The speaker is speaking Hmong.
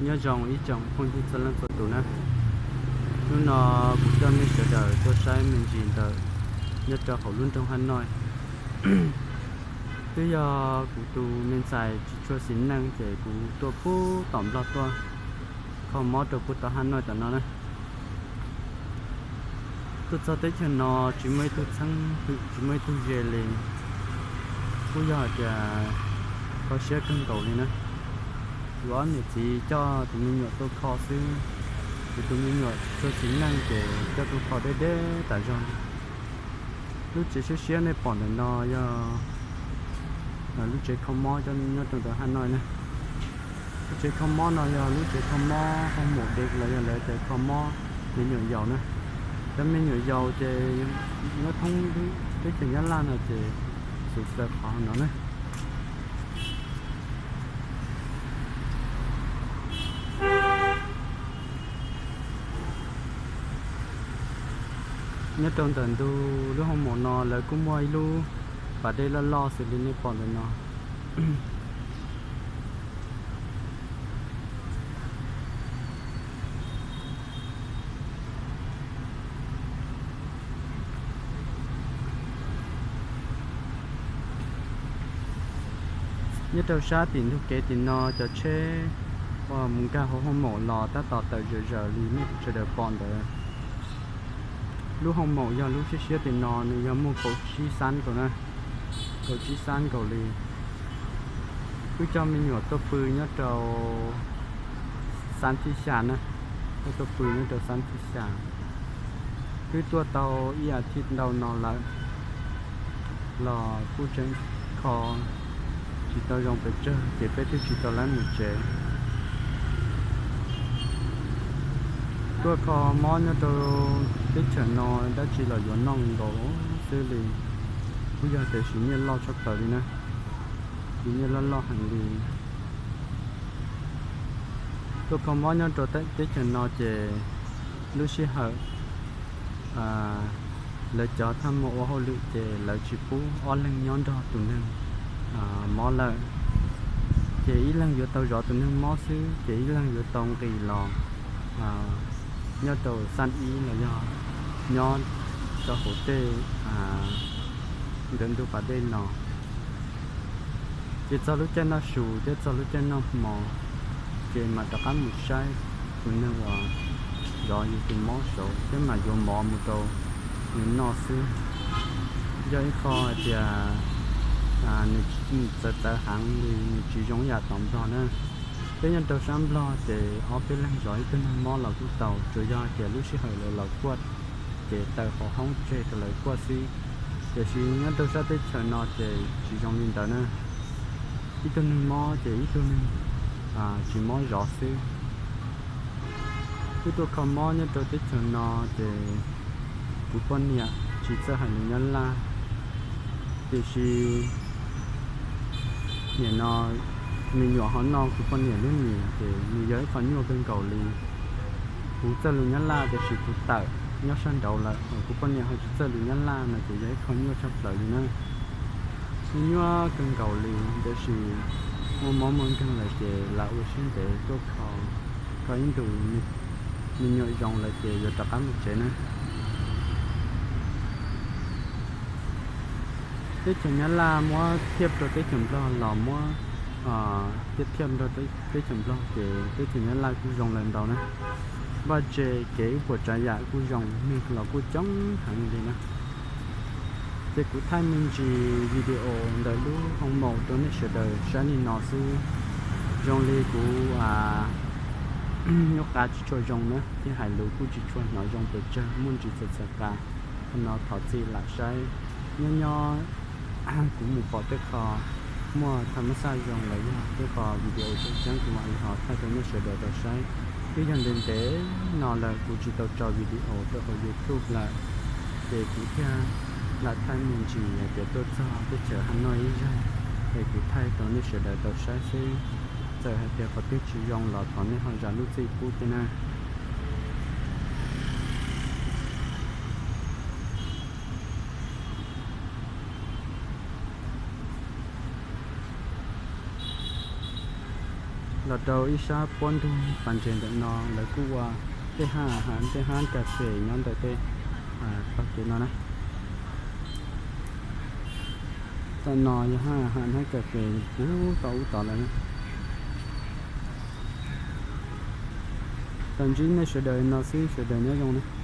Nyob zoo ib tsoom phooj ywg txhua leej txhua tus na. Hnub no kuv coj nej sawv daws tuaj saib me ntsis ntawm nyob rau hauv lub nroog Hanoi. Twb yog kuv tus me ntxhais tsis tshua xis neej ces kuv tuaj puag tom Nplog tuaj kho mob rau puag tom Hanoi tom no na. Tuaj txog teb chaws no tsis muaj ib tug txheeb hwm tsis muaj ib tug ze li, kuj yog hais tias kho siab kawg nkaus li na. Kuv ob niam txiv coj tus me nyuam tuaj kho xwb, ces tus me nyuam tsis tshua xis neej ces coj tuaj kho deb deb tas zog li. Lub tsev siab siab nej pom ntawm no yog lub tsev kho mob nyob rau ntawm Hanoi na. Lub tsev kho mob no yog lub tsev kho mob hoo maum dej los yog lawv tias kho mob me nyuam yaus na. Cov me nyuam yaus ces nyob thoob teb chaws Nyab Laj no ces xum txawv qhov no na. Nyob rau ntawm ntug lub hoo maum no lawv kuj muaj ib lub pas dej loj loj xws li nej pom ntawm no. Nyob rau sab tim ntug kev tim no cov tsheb uas mus nkag hauv hoo maum los tab tom tawm zawm zaws li nej sawv daws pom ntawd. Lub hoo maum yog lub siab siab tim no nws yog muaj kaum tsib xab nkaus na, kaum tsib xab nkaus li. Wb coj me nyuam tuaj pw nyob rau xab thib xya na, wb tuaj pw nyob rau xab thib xya. Twb tuaj tau ib as thiv ntau no lawm los kuj tseem kho tsis tau zoo pes tsawg ces peb twb tsis tau lab mus tsev. Tuaj kho mob nyob rau teb chaws no dab tsi los yuav noj nkaus xwb li. Kuj yog tias siv nyiaj loj tshaj plaws li na, siv nyiaj loj loj heev li. Tuaj kho mob nyob rau teb chaws no ces lub sij hawm lawv cov thaj maum ua hauj lwm ces lawv tsis pub ob leeg nyob nrog tus neeg mob lawm, ces ib leeg yuav tau zov tus neeg mob xwb ces ib leeg yuav tau nqis los nyob rau xab ib los yog nyob rau hauv tej ntawm ntug pas dej no. Ces txog lub caij noj su thiab txog lub caij noj hmo ces mam rov qab mus saib tus neeg uas zov yus tus mob saud thiab mam yuav mov mus rau nws noj xwb. Yog ib qho hais tias nws txawv txawv heev li, nws tsis zoo ib yam tom Nplog na. Peb nyob rau sab Nplog ces ob peb leeg zov ib tug neeg mob los kuj tau, tsuas yog hais tias lub sij hawm lawv los kuaj ces taws qhov hoob tseg rau lawv kuaj xwb. Tiam sis nyob rau sab teb chaws no ces tsis zoo li ntawd na. Ib tug neeg mob ces ib tug neeg tsis mob zov xwb. Wb tuaj kho mob nyob rau teb chaws no ces kuv poj niam tsis txawj hais lus Nyab Laj, tiam sis nim no me nyuam ho noj kuv poj niam lub mis ces nws yog ib qho nyuaj kawg nkaus li. Kuv txawj lus Nyab Laj tiam sis kuv tawm nyob sab nraud lawm, kuv poj niam ho tsis txawj lus Nyab Laj no ces yog ib qho nyuaj tshaj plaws li na. Nws nyuaj kawg nkaus li, tiam sis muaj mob muaj nkeeg lawm ces lam ua siab ntev tuaj kho, kho ib ntus me nyuam zoo lawm ces yuav rov qab mus tsev na. Teb chaws Nyab Laj muab thiaj rau teb chaws Nplog los muab thiaj thiaj rau teb chaws Nplog ces teb chaws Nyab Laj kuj zoo lawm ntau na. Vaj tse kev ib puas tsav yam kuj zoo, neeg los kuj coob heev li na. Ces kuv thaij me ntsis video ntawm lub hoo maum rau nej sawv daws saib li no xwb. Zoo li kuv nyuaj qa tsis tshua zoo na, thiab hais lus kuj tsis tshua hnov zoo pes tsawg, muaj ntsis txhaws txhaws qa. Qhov no thov txim lam saib. Nyob nyob kuv mus pom tej qho muaj tham mas xaj zoo los yog tej qho video tseem ceeb kuv mam li ho thaij rau nej sawv daws tau saib. Twb yog ntev ntev no lawm kuv tsis tau tso video rau hauv YouTube lawm, ces kuv thiaj lam thaij me ntsis hais tias tuaj txog teb chaws Hanoi ib zaug, es kuv thaij rau nej sawv daws tau saib xwb. Txawm hais tias qhov twg tsis zoo los thov nej ho zam lub txim pub thiab na. Los rau ib sab puab ntug pas ntses ntawm no lawv kuj ua tej hab, hab tej hab kas fes nyob ntawm tej tog kev no na. Tom no yog hab, hab kas fes puv tau ub tod lawm na. Tau ntsib nej sawv daws no xwb, sawv daws nyob zoo na.